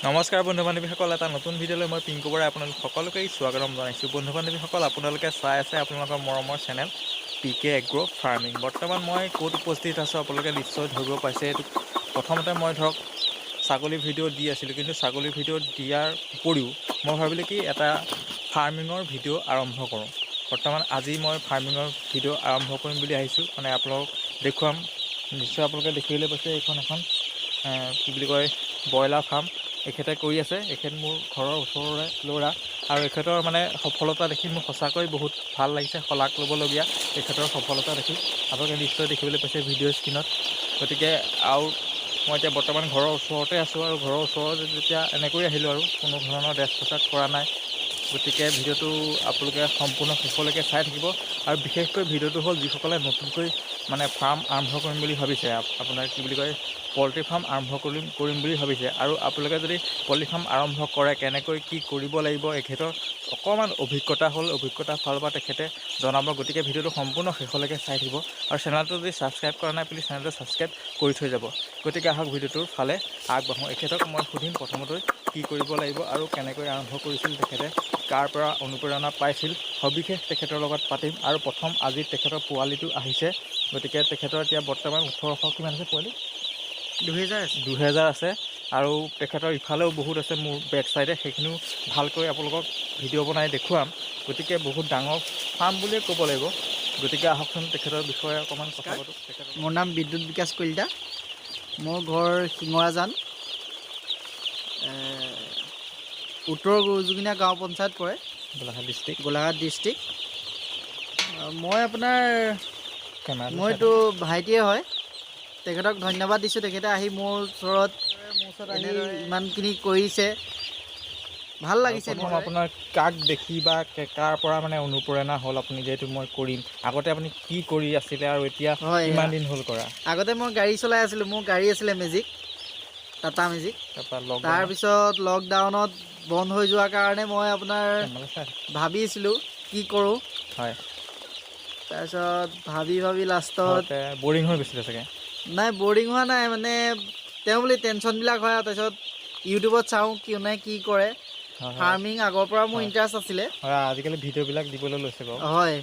নমস্কাৰ বন্ধু বান্ধৱীসকল, এটা নতুন ভিডিঅ'লৈ মই পিংকু বৰাই আপোনালোক সকলোকে স্বাগতম জনাইছোঁ। বন্ধু বান্ধৱীসকল, আপোনালোকে চাই আছে আপোনালোকৰ মৰমৰ channel P K agro' farming. বৰ্তমান মই ক'ত উপস্থিত আছোঁ, আপোনালোকে নিশ্চয় ধৰিব পাৰিছে। এইটো প্ৰথমতে মই ধৰক ছাগলী ভিডিঅ' দি আছিলোঁ, কিন্তু ছাগলী ভিডিঅ' দিয়াৰ উপৰিও মই ভাবিলোঁ কি এটা ফাৰ্মিঙৰ ভিডিঅ' আৰম্ভ কৰোঁ। বৰ্তমান আজি মই ফাৰ্মিঙৰ ভিডিঅ' আৰম্ভ কৰিম বুলি আহিছোঁ, মানে আপোনালোকক দেখুৱাম। নিশ্চয় আপোনালোকে দেখিবলৈ পাইছে, এইখন এখন কি বুলি কয়, ব্ৰইলাৰ ফাৰ্ম এখেতে কৰি আছে। এখেত মোৰ ঘৰৰ ওচৰৰে ল'ৰা আৰু এখেতৰ মানে সফলতা দেখি মোৰ সঁচাকৈ বহুত ভাল লাগিছে। শলাগ ল'বলগীয়া তেখেতৰ সফলতা দেখি। আপোনালোকে নিশ্চয় দেখিবলৈ পাইছে ভিডিঅ' স্ক্ৰীণত। গতিকে আৰু মই এতিয়া বৰ্তমান ঘৰৰ ওচৰতে আছোঁ আৰু ঘৰৰ ওচৰত যেতিয়া এনেকৈ আহিলোঁ আৰু কোনো ধৰণৰ ড্ৰেছ পোছাক কৰা নাই। গতিকে ভিডিঅ'টো আপোনালোকে সম্পূৰ্ণ শেষলৈকে চাই থাকিব। আৰু বিশেষকৈ ভিডিঅ'টো হ'ল যিসকলে নতুনকৈ মানে ফাৰ্ম আৰম্ভ কৰিম বুলি ভাবিছে, আপোনাৰ কি বুলি কয়, পল্ট্ৰি ফাৰ্ম আৰম্ভ কৰিম কৰিম বুলি ভাবিছে আৰু আপোনালোকে যদি পল্ট্ৰি ফাৰ্ম আৰম্ভ কৰে, কেনেকৈ কি কৰিব লাগিব, এখেতৰ অকণমান অভিজ্ঞতা হ'ল, অভিজ্ঞতাৰ ফালৰ পৰা তেখেতে জনাব। গতিকে ভিডিঅ'টো সম্পূৰ্ণ শেষলৈকে চাই থাকিব আৰু চেনেলটো যদি ছাবস্ক্ৰাইব কৰা নাই, প্লিজ চেনেলটো ছাবস্ক্ৰাইব কৰি থৈ যাব। গতিকে আহক, ভিডিঅ'টোৰ ফালে আগবাঢ়োঁ। এখেতক মই সুধিম প্ৰথমতে কি কৰিব লাগিব আৰু কেনেকৈ আৰম্ভ কৰিছিল, তেখেতে কাৰ পৰা অনুপ্ৰেৰণা পাইছিল, সবিশেষ তেখেতৰ লগত পাতিম। আৰু প্ৰথম আজি তেখেতৰ পোৱালিটো আহিছে। গতিকে তেখেতৰ এতিয়া বৰ্তমান 1800 কিমান আছে পোৱালি? 2000 আছে। 2000 আছে আৰু তেখেতৰ ইফালেও বহুত আছে মোৰ বেক চাইডে, সেইখিনিও ভালকৈ আপোনালোকক ভিডিঅ' বনাই দেখুৱাম। গতিকে বহুত ডাঙৰ ফাৰ্ম বুলিয়ে ক'ব লাগিব। গতিকে আহকচোন, তেখেতৰ বিষয়ে অকণমান কথা পাতোঁ তেখেতৰ। মোৰ নাম বিদ্যুৎ বিকাশ কলিতা, মোৰ ঘৰ শিঙৰাজান, উত্তৰ গৰুযোগিনীয়া গাঁও পঞ্চায়ত পৰে। গোলাঘাট ডিষ্ট্ৰিক্ট। গোলাঘাট ডিষ্ট্ৰিক্ট। মই আপোনাৰ কেমেৰাটো মইতো ভাইটিয়ে হয়, তেখেতক ধন্যবাদ দিছোঁ। তেখেতে আহি মোৰ ওচৰত আহি ইমানখিনি কৰিছে, ভাল লাগিছে। প্ৰথম আপোনাৰ কাক দেখি বা কাৰ পৰা মানে অনুপ্ৰেৰণা হ'ল আপুনি যিহেতু মই কৰিম? আগতে আপুনি কি কৰি আছিলে আৰু এতিয়া কিমান দিন হ'ল কৰা? আগতে মই গাড়ী চলাই আছিলোঁ। মোৰ গাড়ী আছিলে মেজিক, টাটা মেজিক। তাৰপৰা লগ তাৰপিছত লকডাউনত বন্ধ হৈ যোৱাৰ কাৰণে মই আপোনাৰ ভাবিছিলোঁ কি কৰোঁ। তাৰপিছত ভাবি ভাবি লাষ্টত বৰিং হৈ গৈছিলে চাগে? নাই, বৰিং হোৱা নাই, মানে তেওঁ বুলি টেনশ্যনবিলাক হয় আৰু তাৰপিছত ইউটিউবত চাওঁ কোনে কি কৰে। হয় হয় ফাৰ্মিং আগৰ পৰা মোৰ ইণ্টাৰেষ্ট আছিলে। হয়, আজিকালি ভিডিঅ'বিলাক দিবলৈ লৈছে বাৰু। হয়,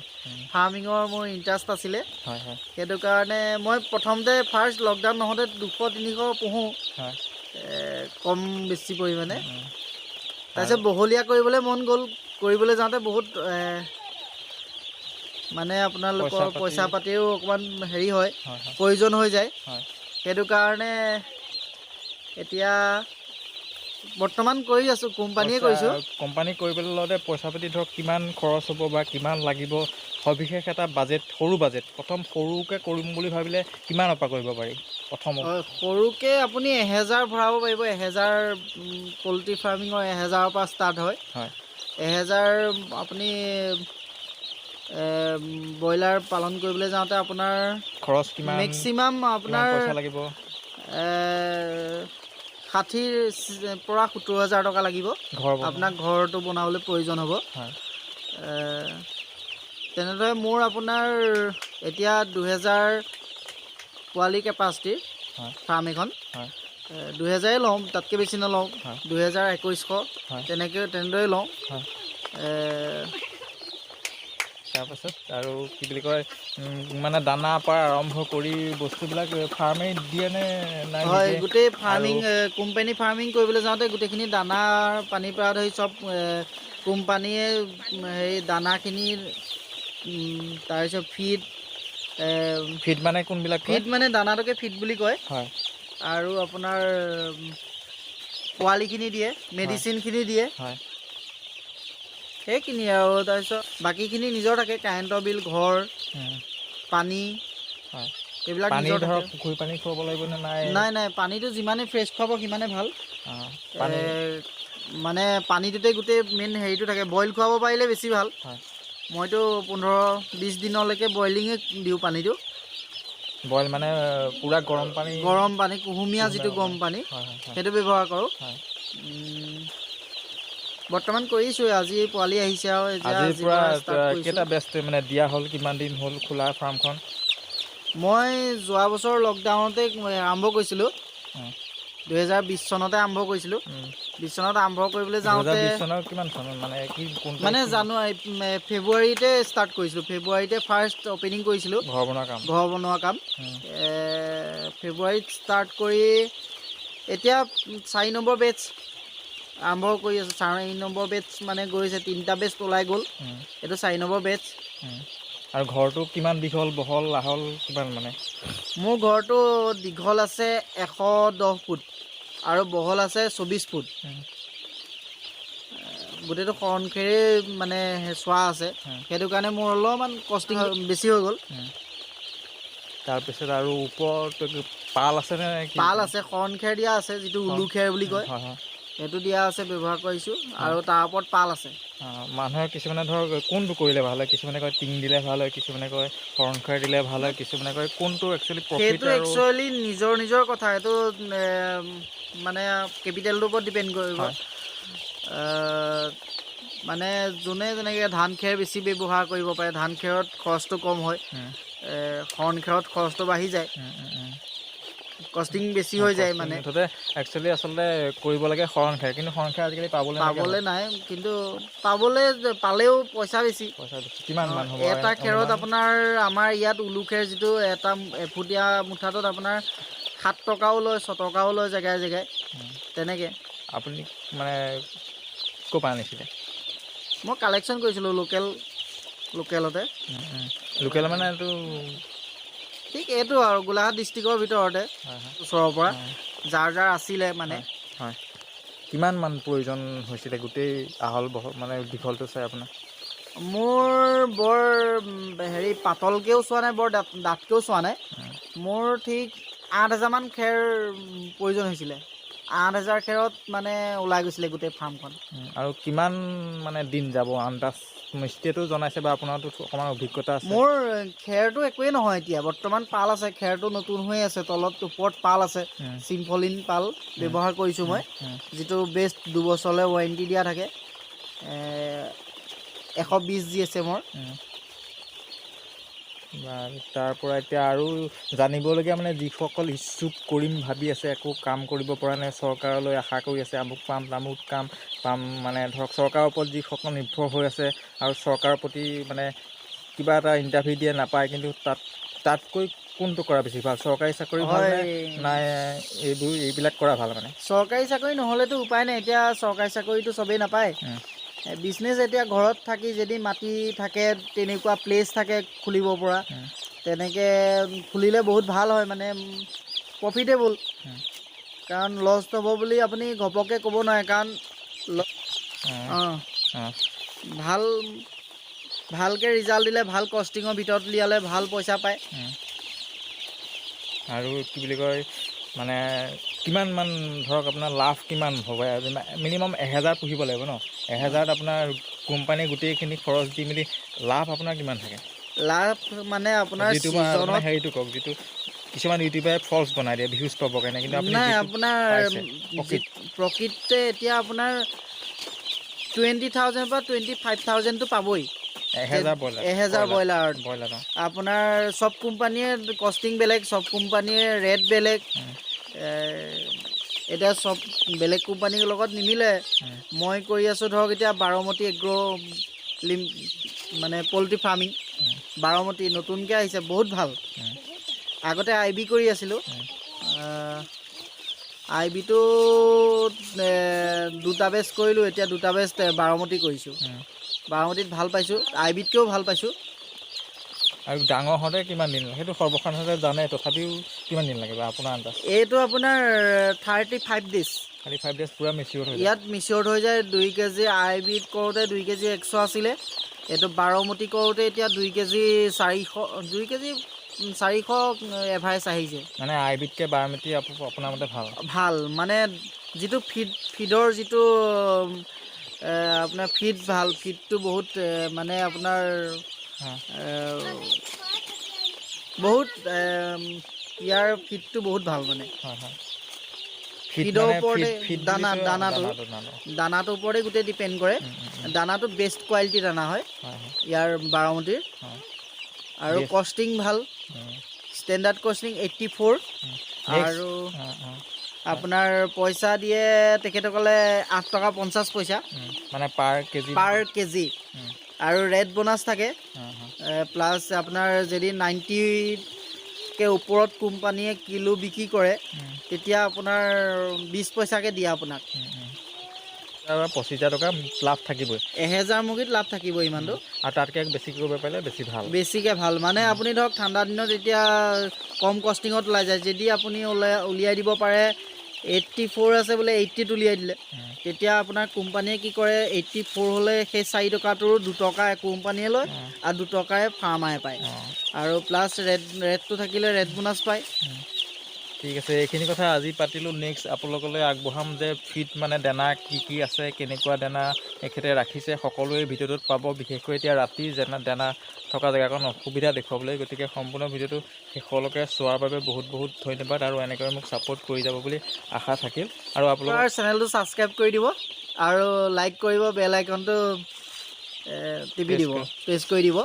ফাৰ্মিঙৰ মোৰ ইণ্টাৰেষ্ট আছিলে। হয় হয় সেইটো কাৰণে মই প্ৰথমতে ফাৰ্ষ্ট লকডাউন নহওঁতে 200-300 পুহোঁ, কম বেছি পৰিমাণে। তাৰপিছত বহলীয়া কৰিবলৈ মন গ'ল। কৰিবলৈ যাওঁতে বহুত মানে আপোনালোকৰ পইচা পইচা পাতিও অকণমান হেৰি হয়, হয় হয় প্ৰয়োজন হৈ যায়। সেইটো কাৰণে এতিয়া বৰ্তমান কৰি আছোঁ, কোম্পানীয়ে কৰিছোঁ। কোম্পানী কৰিবলৈ লওঁতে পইচা পাতি ধৰক কিমান খৰচ হ'ব বা কিমান লাগিব, সবিশেষ এটা বাজেট, সৰু বাজেট, প্ৰথম সৰুকৈ কৰিম বুলি ভাবিলে কিমানৰ পৰা কৰিব পাৰি প্ৰথম? হয়, সৰুকৈ আপুনি 1000 ভৰাব পাৰিব। 1000, পল্ট্ৰি ফাৰ্মিঙৰ 1000ৰ পৰা ষ্টাৰ্ট হয়। 1000 আপুনি ব্ৰইলাৰ পালন কৰিবলৈ যাওঁতে আপোনাৰ খৰচ কিমান? মেক্সিমাম কিমান আপোনাৰ পইচা লাগিব? 60ৰ পৰা 70 হাজাৰ টকা লাগিব। ঘৰ বনোৱা? আপোনাক ঘৰটো বনাবলৈ প্ৰয়োজন হ'ব। তেনেদৰে মোৰ আপোনাৰ এতিয়া 2000 পোৱালি কেপাচিটিৰ ফাৰ্ম এখন। 2000ই লওঁ, তাতকৈ বেছি নলওঁ। 2000, 2100 তেনেকৈ তেনেদৰে লওঁ। তাৰপাছত আৰু কি বুলি কয়, মানে দানাৰ পৰা আৰম্ভ কৰি বস্তুবিলাক ফাৰ্মেই দিয়ে নে নাই হয়। নিজে? গোটেই ফাৰ্মিং, কোম্পানী ফাৰ্মিং কৰিবলৈ যাওঁতে গোটেইখিনি দানা পানীৰ পৰা ধৰি চব কোম্পানীয়ে, হেৰি দানাখিনি, তাৰপিছত ফিড। ফিড মানে কোনবিলাক কয়? ফিড মানে দানাটোকে ফিড বুলি কয়। আৰু আপোনাৰ পোৱালিখিনি দিয়ে, মেডিচিনখিনি দিয়ে। সেইখিনি আৰু তাৰপিছত বাকীখিনি নিজৰ থাকে, কাৰেণ্টৰ বিল, ঘৰ, পানী, এইবিলাক পানী নিজৰ ধৰক থাকে। পুখুৰী পানী খুৱাব লাগিব নে নাই? নাই নাই, পানীটো যিমানে ফ্ৰেছ খুৱাব সিমানে ভাল। পানী মানে পানীটোতে গোটেই মেইন হেৰিটো থাকে। বইল খুৱাব পাৰিলে বেছি ভাল। মইতো 15-20 দিনলৈকে বইলিঙে দিওঁ পানীটো। বইল মানে পূৰা গৰম পানী? গৰম পানী, কুহুমীয়া যিটো গৰম পানী, হয় হয় হয় সেইটো ব্যৱহাৰ কৰোঁ। বৰ্তমান কৰিছোঁ, আজি পোৱালি আহিছে আৰু এতিয়া আজিৰ আজিৰ পৰা পৰা start কৰিছোঁ। কেইটা বেষ্ট মানে দিয়া হ'ল, কিমান দিন হ'ল খোলা ফাৰ্মখন? মই যোৱা বছৰ লকডাউনতে আৰম্ভ কৰিছিলোঁ। 2020 চনতে আৰম্ভ কৰিছিলোঁ। 20 চনত আৰম্ভ কৰিবলৈ যাওঁতে 2020 চনৰ কিমান চনত, মানে কি কোন মানে জানুৱাৰী, ফেব্ৰুৱাৰীতে ষ্টাৰ্ট কৰিছিলোঁ। ফেব্ৰুৱাৰীতে ফাৰ্ষ্ট অ'পেনিং কৰিছিলোঁ। ঘৰ বনোৱা কাম। ঘৰ বনোৱা কাম। ফেব্ৰুৱাৰীত ষ্টাৰ্ট কৰি এতিয়া 4 নম্বৰ বেটছ আৰম্ভ কৰি আছোঁ। 4 নম্বৰ বেটছ মানে গৈছে, 3টা বেটছ ওলাই গ'ল। এইটো 4 নম্বৰ বেটছ। আৰু ঘৰটো কিমান দীঘল, বহল, আহল কিমান মানে? মোৰ ঘৰটো দীঘল আছে 110 ফুট আৰু বহল আছে 24 ফুট। গোটেইটো শৰণখেৰেই মানে চোৱা আছে। সেইটো কাৰণে মোৰ অলপমান কষ্টিং বেছি হৈ গ'ল। তাৰপিছত আৰু ওপৰত পাল আছে নে কি? পাল আছে, শৰণখেৰ দিয়া আছে, যিটো উলু খেৰ বুলি কয়। হয় হয় সেইটো দিয়া আছে, ব্যৱহাৰ কৰিছোঁ। আৰু তাৰ ওপৰত পাল আছে। মানুহে কিছুমানে ধৰক কোনটো কৰিলে ভাল হয়, কিছুমানে কয় টিং দিলে ভাল হয়, কিছুমানে কয় শৰণ খেৰ দিলে ভাল হয়, কিছুমানে কয় কোনটো একচুৱেলি প্ৰফিট? সেইটো আৰু একচুৱেলি নিজৰ নিজৰ কথা। সেইটো মানে কেপিটেলটোৰ ওপৰত ডিপেণ্ড কৰিব। মানে যোনে যেনেকৈ ধান খেৰ বেছি ব্যৱহাৰ কৰিব পাৰে, ধান খেৰত খৰচটো কম হয়, শৰণ খেৰত খৰচটো বাঢ়ি যায়, কষ্টিং বেছি হৈ যায় মানে। মুঠতে একচুৱেলি আচলতে কৰিব লাগে শৰণ খেৰ, কিন্তু শৰণ খেৰ আজিকালি পাবলৈ নাইকিয়া পাবলৈ হ'ল। নাই, কিন্তু পাবলৈ পালেও পইচা বেছি। পইচা বেছি। কিমান মান হ'ব এটা খেৰত? অনুমান? আপোনাৰ আমাৰ ইয়াত উলু খেৰ যিটো, এটা এফুটীয়া মুঠাটোত আপোনাৰ 7 টকাও লয়, 6 টকাও লয় জেগাই জেগাই। তেনেকৈ। আপুনি মানে ক'ৰ পৰা আনিছিলে? মই কালেকশ্যন কৰিছিলোঁ লোকেলতে। লোকেল মানে এইটো? ঠিক এইটো আৰু গোলাঘাট ডিষ্ট্ৰিক্টৰ ভিতৰতে। হয় হয় ওচৰৰ পৰা যাৰ যাৰ আছিলে মানে। হয়, কিমান মান প্ৰয়োজন হৈছিলে গোটেই আহল বহল, মানে দীঘলটো চাই আপোনাৰ? মোৰ বৰ হেৰি পাতলকৈও চোৱা নাই, বৰ ডাঠকৈও চোৱা নাই। মোৰ ঠিক 8000মান খেৰ প্ৰয়োজন হৈছিলে। 8000 খেৰত মানে ওলাই গৈছিলে গোটেই ফাৰ্মখন। আৰু কিমান মানে দিন যাব আন্দাজ? মিস্ত্ৰীয়েতো জনাইছে বা আপোনাৰতো অকণমান অভিজ্ঞতা আছে। মোৰ খেৰটো একোৱেই নহয় এতিয়া বৰ্তমান। পাল আছে, খেৰটো নতুন হৈ আছে তলত, ওপৰত পাল আছে। চিম্ফলিন পাল ব্যৱহাৰ কৰিছোঁ মই, যিটো বেষ্ট, 2 বছৰলৈ ৱাৰেণ্টি দিয়া থাকে, 120 জি এছ এমৰ। বাৰু, তাৰ পৰা এতিয়া আৰু জানিবলগীয়া, মানে যিসকল ইচ্ছুক কৰিম ভাবি আছে, একো কাম কৰিব পৰা নাই, চৰকাৰলৈ আশা কৰি আছে আমুক পাম তামুক কাম পাম, মানে ধৰক চৰকাৰৰ ওপৰত যিসকল নিৰ্ভৰ হৈ আছে আৰু চৰকাৰৰ প্ৰতি মানে কিবা এটা ইণ্টাৰভিউ দিয়ে নাপায়, কিন্তু তাতকৈ কোনটো কৰা বেছি ভাল? চৰকাৰী চাকৰি ভাল নে নাই এইবোৰ এইবিলাক কৰা ভাল মানে? চৰকাৰী চাকৰি নহ'লেতো উপায় নাই। এতিয়া চৰকাৰী চাকৰিটো চবেই নাপায়। বিজনেছ এতিয়া ঘৰত থাকি যদি মাটি থাকে, তেনেকুৱা প্লেচ থাকে খুলিব পৰা, তেনেকৈ খুলিলে বহুত ভাল হয়, মানে প্ৰফিটেবল। কাৰণ লছ হ'ব বুলি আপুনি ঘপককৈ ক'ব নোৱাৰে, কাৰণ অঁ, ভাল ভালকৈ ৰিজাল্ট দিলে, ভাল কষ্টিঙৰ ভিতৰত উলিয়ালে ভাল পইচা পায়। আৰু কি বুলি কয়, মানে কিমান মান ধৰক আপোনাৰ লাভ কিমান হ'ব? মিনিমাম 1000 পুহিব লাগিব ন? 1000ত আপোনাৰ কোম্পানীয়ে গোটেইখিনি খৰচ দি মেলি লাভ আপোনাৰ কিমান থাকে? লাভ মানে আপোনাৰ যিটো মানে ছিজনত হেৰিটো কওক, যিটো কিছুমান ইউটিউবাৰে ফল্ছ বনাই দিয়ে ভিউজ পাবৰ কাৰণে, কিন্তু আপুনি নাই যিটো আপোনাৰ পাইছে, প্ৰফিট। প্ৰকৃততে এতিয়া আপোনাৰ 20,000ৰ পৰা 25,000টো পাবই। 1000 ব্ৰইলাৰ? 1000 ব্ৰইলাৰত। ব্ৰইলাৰ। আপোনাৰ চব কোম্পানীয়ে কষ্টিং বেলেগ, চব কোম্পানীয়ে ৰেট বেলেগ। এতিয়া চব বেলেগ কোম্পানীৰ লগত নিমিলে। মই কৰি আছোঁ ধৰক এতিয়া বাৰমতী এগ্ৰ' লিম, মানে পল্ট্ৰি ফাৰ্মিং। বাৰমতী নতুনকৈ আহিছে, বহুত ভাল। আগতে আই বি কৰি আছিলোঁ। আই বিটোত দুটা বেচ কৰিলোঁ, এতিয়া দুটা বেচ বাৰমতী কৰিছোঁ। বাৰমতীত ভাল পাইছোঁ, আই বিতকৈও ভাল পাইছোঁ। আৰু ডাঙৰ হওঁতে কিমান দিন লাগে? সেইটো সৰ্বসাধাৰণতে জানে, তথাপিও কিমান দিন লাগে বা আপোনাৰ আন্দাজ? এইটো আপোনাৰ 35 ডেইজ। 35 ডেইজ পূৰা মেচিয়ৰ হৈ যায়? ইয়াত মিচিয়ৰ্ড হৈ যায়। 2 কেজি, আই বিত কৰোঁতে 2 কেজি 100 আছিলে, এইটো বাৰমতী কৰোঁতে এতিয়া 2 কেজি 400, 2 কেজি 400 এভাৰেজ আহিছে। মানে আই বিতকৈ বাৰমতী আপোনাৰ মতে ভাল? ভাল, মানে যিটো ফিডৰ যিটো আপোনাৰ ফিড ভাল, ফিডটো বহুত মানে আপোনাৰ বহুত ইয়াৰ ফিডটো বহুত ভাল মানে। হয় হয় ফিড ফিডৰ মানে ওপৰতে ফিড দানা দানাটো দানাটো দানাটোৰ ওপৰতে গোটেই ডিপেণ্ড কৰে। দানাটো বেষ্ট কোৱালিটি দানা হয় হয় হয় ইয়াৰ বাৰমতীৰ। আৰু কষ্টিং ভাল, ষ্টেণ্ডাৰ্ড কষ্টিং 84। Next, আৰু অঁ অঁ আপোনাৰ পইচা দিয়ে তেখেতসকলে 8 টকা 50 পইচা। মানে পাৰ কেজি? পাৰ কেজি। আৰু ৰেড বোনাছ থাকে। প্লাছ আপোনাৰ যদি 90কৈ ওপৰত কোম্পানীয়ে কিলো বিক্ৰী কৰে, তেতিয়া আপোনাৰ 20 পইচাকৈ দিয়ে আপোনাক। 25,000 টকা লাভ থাকিবই? 1000 মুৰ্গীত লাভ থাকিব ইমানটো। আৰু তাতকৈ বেছি কৰিব পাৰিলে বেছি ভাল। বেছিকৈ ভাল। মানে আপুনি ধৰক ঠাণ্ডা দিনত এতিয়া কম কষ্টিঙত ওলাই যায়। যদি আপুনি উলিয়াই দিব পাৰে, 84 আছে বোলে, 80ত উলিয়াই দিলে, তেতিয়া আপোনাৰ কোম্পানীয়ে কি কৰে, 84 হ'লে সেই 4 টকাটোৰো 2 টকা কোম্পানীয়ে লয় আৰু 2 টকাৰে ফাৰ্মাৰে পায়। আৰু প্লাছ ৰেডটো থাকিলে ৰেড বোনাছ পায়। ঠিক আছে, এইখিনি কথা আজি পাতিলোঁ। নেক্সট আপোনালোকলৈ আগবঢ়াম যে ফিড মানে দানা কি কি আছে, কেনেকুৱা দানা এখেতে ৰাখিছে, সকলোৱে ভিডিঅ'টোত পাব। বিশেষকৈ এতিয়া ৰাতি যেনে দানা থকা জেগাকণ অসুবিধা দেখুৱাবলৈ। গতিকে সম্পূৰ্ণ ভিডিঅ'টো শেষলৈকে চোৱাৰ বাবে বহুত বহুত ধন্যবাদ আৰু এনেকৈ মোক ছাপোৰ্ট কৰি যাব বুলি আশা থাকিল। আৰু আপোনালোকৰ আপোনাৰ চেনেলটো ছাবস্ক্ৰাইব কৰি দিব আৰু লাইক কৰিব, বেল আইকনটো টিপি দিব, প্ৰেছ কৰি দিব।